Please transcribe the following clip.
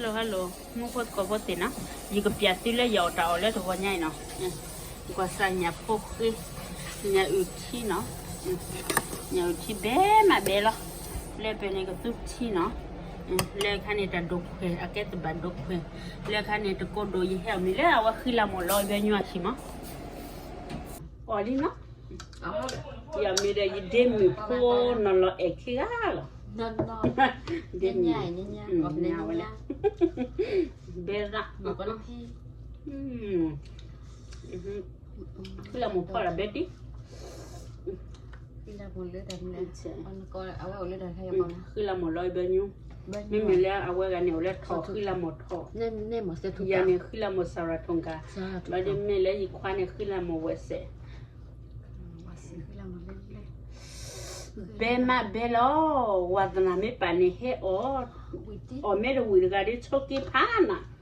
Hello hello, မုၢ်ဖိသကိးဖိသ့ၣ်နီၤ, ယကပျးသုလၢယအီၣ်တၢ်အီၣ်လၢတဂီၤညါအံၤနီၤ, ကွၢ်စၢ်ညၣ်ဖိဃ့, ညၣ်အုၣ်ထံနီၤ, ညၣ်အုၣ်ထံဘဲမးဘဲလီၤ, လၢပှဲၤန့ၣ်ကသူထံနီၤ, လၢခါန့ၣ်တၢ်ဒိးခွဲး အကဲသဘၣ်ဒိးခွဲး, လၢခါန့ၣ်တကိးဒိၣ်ယဟဲအီၣ်မ့ၤလၢအဝဲဃံလၤမိၢ်လီၤ ဘဲညါအဆံးမး, အီၣ်လံနီၤ, ယမ့ၢ်ဒီးယဒ့မုၣ်ဖိနီၤလီၤအဲၣ်ခံဂၤလီၤ, ဒ့မုၣ်, ဘဲရၣ်, ဃံလၤမိၢ်ဖီၣ်တၢ်ဘဲဒ် ဃံလၤမိၢ်လီၤဘဲညါ, မ့မ့ၢ်လၢအဝဲဂၤန့ၣ်အိၣ်လၢထီၣ်ဃံလၤမိၢ်ထီၣ်, ယၤန့ၣ်ဃံလၤမိၢ်စၤရၤထိၣ်ကၤ, ဘၣ်ဒ်မ့ၢ်လၢယခွါန့ၣ်ဃံလၤမိၢ်ဝဲစဲး, ဘဲမးဘဲလီၤ, ဝါသနၢ်မ့ၢ်ပာ်န့ၣ်ဟဲအီၣ်, အီၣ်မ့ၢ်တဝံၣ်တဂၤဒီးဆိးက့ဖးနၤ